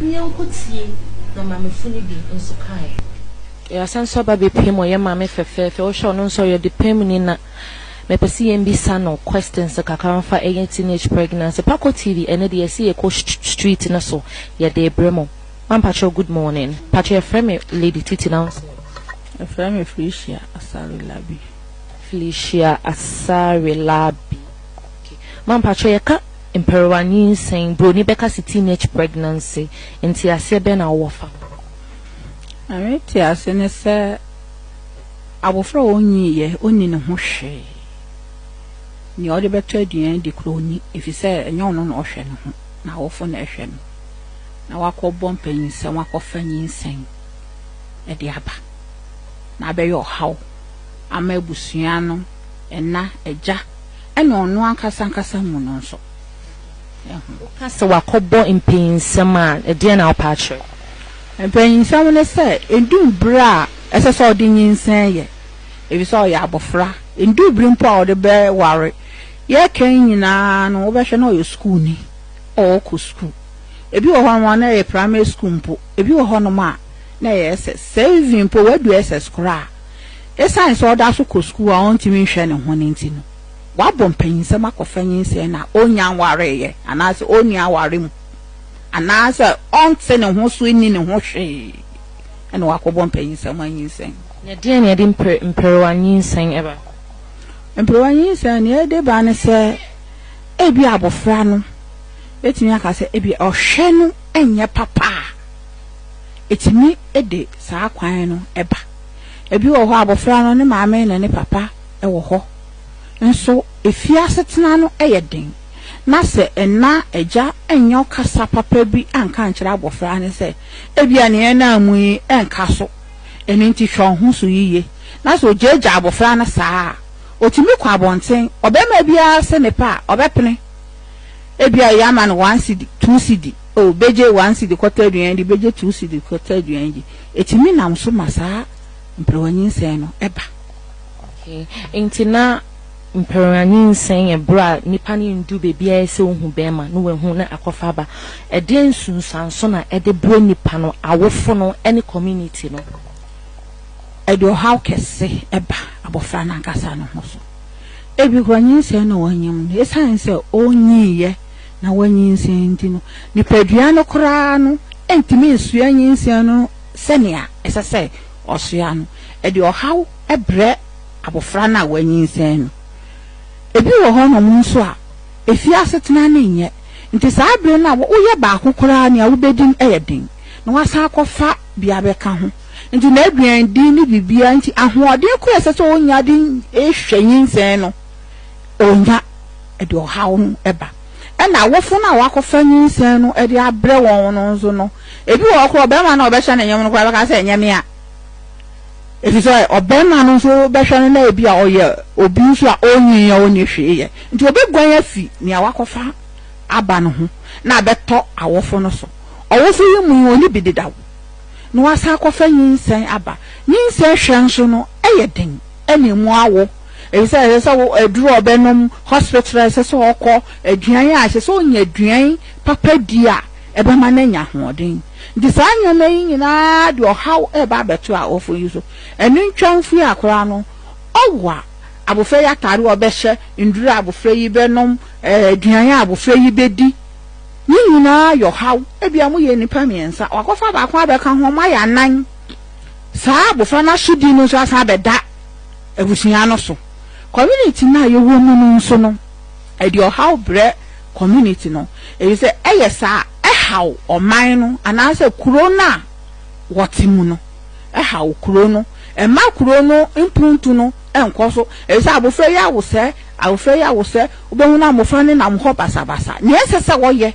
Ne yɛnkɔtie na maamefo no bi nso kaeɛ. Yɛasan nso aba abɛpue mu, ɔyɛ maame fɛfɛɛfɛ, wohwɛ ɔno nso ɔyɛ ɔdepamni na mepɛ sɛ yɛmbisa no questions kakra mfa ɛyɛ teenage pregnancy. Pako TV, ɛnɛ deɛ yɛse yɛkɔ street no so, yɛde rebrɛ mo. Mampakyɛw good morning. Pakyɛ yɛfrɛ me Lady Titi na wo nso? Yɛfrɛ me Felicia Asare Labi. Felicia Asare Labi. Okay. Mampakyɛ yɛka mpɛrewa nyinsɛn, broni bɛka se teenage pregnancy, nteaseɛ bɛn na wowɔ fa ho? Na me ntease ne sɛ abofra a ɔnyiiɛ, ɔnni ne ho hwee. Nea ɔde bɛtɔ aduan adi koraa ɔnni, efisɛ ɛnyɛ ɔno na ɔhwɛ ne ho, n'awofo na ɛhwɛ no. Na wakɔbɔ mpanyinsɛm akɔfa nyinsɛn de aba, na abɛyɛ ɔhaw ama abusua no, ɛna, agya, ɛna ɔno ankasa ankasa mu no nso. Ɛho. Woka sɛ wakɔbɔ mpanyinsɛm a, ɛdeɛn na wopɛ akyerɛ? Mpanyinsɛm ne sɛ, ɛduu berɛ a ɛsɛ sɛ ɔde nyinsɛn yɛ, efisɛ ɔyɛ abɔfra. Ɛnduu bere mpo a ɔde bɛware. Yɛreka yi nyinaa no, wobɛhwɛ na ɔyɛ sukuuni, ɔrekɔ sukuu. Ebi wɔ hɔnom a na ɛyɛ primary school mpo, ebi wɔ hɔnom a na ɛyɛ SS. Sɛ even mpo wadu SS koraa a, esiane sɛ ɔda so kɔ sukuu a ɔntumi nhwɛ ne ho no nti no, wabɔ mpanyinsɛm akɔfa nyinsɛn na onnya nwareeɛ anaasɛ onni aware mu anaasɛ ɔnte ne ho so nni ne ho hwee ɛna wakɔbɔ mpanyinsɛm anyinsɛn. Na ɛdeɛn na ɛde mperewa nyinsɛn ba? Mperewa nyinsɛn, nea ɛde ba ne sɛ ebia abɔfra no bɛtumi aka sɛ ebia ɔhwɛ no nyɛ papa a, ɛtumi de saa kwan no ba. Ebi wɔ hɔ a, abɔfra no ne maame ne ne papa wɔ hɔ, nso efie asetena no yɛ den, na sɛ ɛna, agya nyɛ ɔkasa papa bi anka ankyerɛ abɔfra no sɛ ebia nea ɛnam mu yi nka so, ɛno nti hwɛ wo ho so yiye, na sɛ ogyaagyaa abɔfra no saa a, otumi kɔ abɔnten, ɔbarima biara se ne pɛ a, ɔbɛpene. Ebia yɛama no one cedi, two cedi, oh, begye one cedi kɔtɔ aduan di, begye two cedi kɔtɔ aduan di. Etumi nam so ma saa mperewa nyinsɛn no ba. Okay, nti na mperewa nyinsɛn yɛ bere a nipa no ndu baabi a ɛyɛ sɛ ohu bɛrima na wahu na akɔfa aba. Ɛdeɛn nsunsuanso na ɛde brɛ nipa no, awofo no ne community no? Ɛde ɔhaw kɛse ba abɔfra no ankasa ne ho so. Ebi koraa nyinsɛn na wanyim no, esiane sɛ onyiiɛ na wanyinsɛn nti no, nipadua no koraa no ntumi nsoa nyinsɛn no sɛnea ɛsɛ sɛ ɔsoa no. Ɛde ɔhaw brɛ abofra no a wanyinsɛn no. Ebi wɔ hɔnom nso a, efie asetena no nyɛ, nti saa bere no a woyɛ baako koraa nea wubedi no yɛ den, na woasan akɔfa bi abɛka ho. Nti n'aduan di ne biribiara nti ahoɔden koraa a ɛsɛ sɛ onya de hwɛ nyinsɛn no, onnya. Ɛde ɔhaw no ba. Ɛna awofo no a wɔakɔfa nyinsɛn no de abrɛ wɔn no nso no, ebi wɔ hɔ koraa ɔbarima no a ɔbɛhyɛ ne nyem no koraa bɛka sɛ ɛnyɛ me a. Efisɛ ɔbarima no nso bɛhwɛ no na ebi a ɔyɛ obi nso a onnyin a onni hwee yɛ. Nti obeguan afi nea wakɔfa aba no ho na abɛtɔ awofo no so. Ɔwofo yi mu yi, onni bi dedaw. na wasan akɔfa nyinsɛn aba. Nyinsɛn hwɛ nso no yɛ den na emu awo efisɛ ɛsɛ sɛ wo aduru a ɔbɛnom, hospital a ɛsɛ sɛ ɔkɔ, aduan a ɛsɛ sɛ ɔnya aduan papa di a ɛbɛma no anya ahoɔden. Nti saa nneɛma yi nyinaa de ɔhaw reba abɛto awofo yi so. Ɛno ntwa mfiri a koraa no, ɔwo a abofra yi atade a ɔbɛhyɛ, nnuru a abofra yi bɛnom, aduan a abofra yi bɛdi, Ne nyinaa yɛ ɔhaw. Ebia moyɛ nnipa mmiɛnsa, wakɔfa baako abɛka ho, moayɛ anan. Saa abofra no asodi no nso asan abɛda abusua no so. Community no a yɛwɔ mu no nso no, ɛde ɔhaw brɛ community no, efisɛ ɛyɛ saa a, ɛhaw ɔman no anaasɛ kuro no a wɔte mu no. Ɛhaw kuro no. Ɛmma kuro no mpuntu no nkɔ so, efisɛ abofra yi awo sɛɛ, abofra yi awo sɛɛ, Wobɛhu na mmofra no nam hɔ basabasa, nea ɛnsɛ sɛ wɔyɛ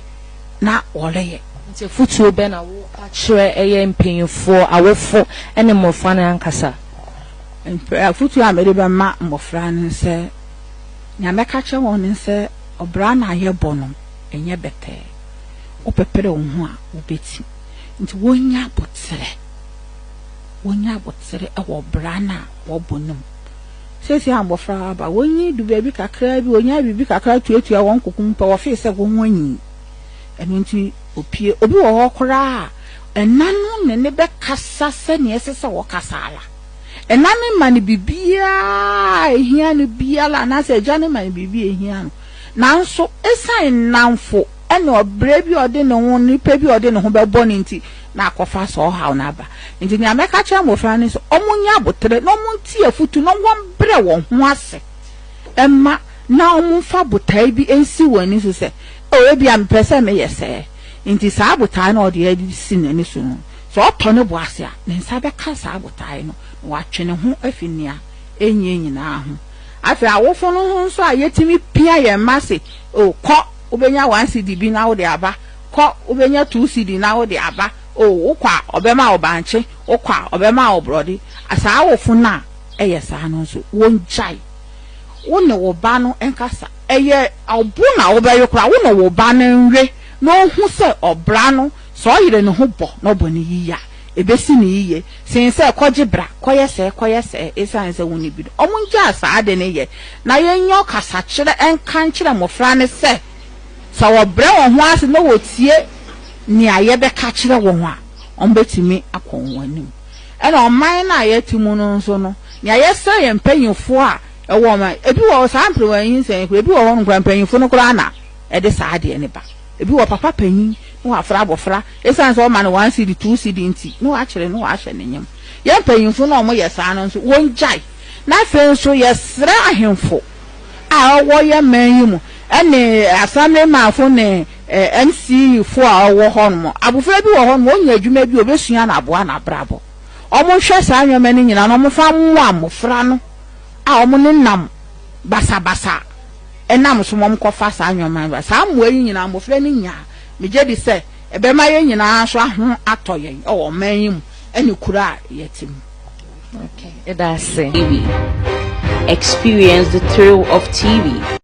na wɔreyɛ. Nti afotuo bɛn na woka kyerɛ ɛyɛ mpanyinfoɔ, awofo ne mmofra no ankasa? Afotuo a mede bɛma mmofra no ne sɛ, nea mɛka akyerɛ wɔn ne sɛ, ɔbra no a yɛbɔ no, ɛnyɛ bɛtɛɛ. Wopepere wo ho a, wobɛti. Nti wɔnnya aboterɛ. Wɔnnya aboterɛ wɔ ɔbra no a wɔbɔ no mu. Seesei a mbofra aba, wonyin du beebi kakraa bi, wonya biribi kakra tuatua hɔn koko mu pɛ, wɔfeel sɛ hɔnho enyin. Ɛno ntsi, Opue. Obi wɔ hɔ koraa a, ɛna no ne no bɛkasa sɛnea ɛsɛ sɛ wɔkasa ara. Ɛna no ma no biribiara a ehia no biara anaasɛ agya no ma no biribi a ehia no. Nanso esiane nnamfo ne ɔbrɛ bi a ɔde ne ho, nipa bi a ɔde ne ho bɛbɔ no nti, na akɔfa saa ɔhaw no aba. Nti nea mɛka akyerɛ mmofra no ne sɛ, wɔnyɛ aboterɛ na wɔntie afotu na wɔmbrɛ wɔn ho ase mma na wɔmfa botae bi nsi wɔn ani so sɛ, 'O, ebia mepɛ sɛ meyɛ sɛɛ. Enti saa botae no a ɔde asi n'ani so no, sɛ ɔtɔ ne bo ase a, ne nsa bɛka saa botae no, na watwe ne ho afi nea enye nyinaa ho. Afei awofo no ho nso a yetumi pia yɛn mma se, 'O, kɔ, wobenya one cedi bi na wode aba. Kɔ, wobenya two cedi na wode aba. O, wokɔ a, ɔbɛma wo bankye, wokɔ a, ɔbɛma wo borɔde. Saa awofo no a ɛyɛ saa no nso, wongyae. Wo ne wo ba no nkasa. Ɛyɛ ɔbo na wobɛwe koraa, wo ne wo ba no nwe na onhu sɛ ɔbra no, sɛ ɔyere ne ho bɔ na ɔbɔ no yiye a, ebesi no yiye sen sɛ kɔgye bra, kɔyɛ sɛɛ, kɔyɛ sɛɛ esiane sɛ wonni bi no. Wɔngyaa saa ade no yɛ na yɛnyɛ ɔkasakyerɛ nka nkyerɛ mmofra no sɛ, sɛ wɔbrɛ wɔn ho ase na wɔtie nea yɛbɛka akyerɛ wɔn a, wɔbetumi akɔ wɔn anim. Ɛna ɔman no a yɛte mu no nso no, nea yɛsrɛ yɛn mpanyimfo a ɛwɔ ɔman, ebi wɔ hɔ saa mperewa nyinsɛn yi koraa, ebi wɔ hɔ no koraa mpanyimfo no koraa na ɛde saa adeɛ no ba. Ebi wɔ papa panyin na wafra abɔfra, esiane sɛ ɔma no one cedi, two cedi nti, na wakyere no wahyɛ ne nyam. Yɛn mpanyimfo no a wɔyɛ saa no nso, wɔngyae. Na afei nso yɛsrɛ ahemfo a ɛwɔ yɛn man yi mu ne assemblymanfo ne MC fo a ɔwɔ hɔ nom. Abofra bi wɔ hɔ nom, ɔnya adwuma bi a ɔbɛsua na aboa n'abrabɔ. Wɔnhwɛ saa nneɛma no nyinaa na wɔmfa mmoa mmofra no a wɔnenam basabasa nam so ma wɔkɔfa saa nneɛma no ba. Saa mmoa yi nyinaa mmofra no nya a, megye di sɛ ɛbɛma yɛn nyinaa nso ho atɔ yɛn wɔ ɔman yi mu ne kuro a yɛte mu. Okay, ɛda ase. TV. Experience the thrill of TV.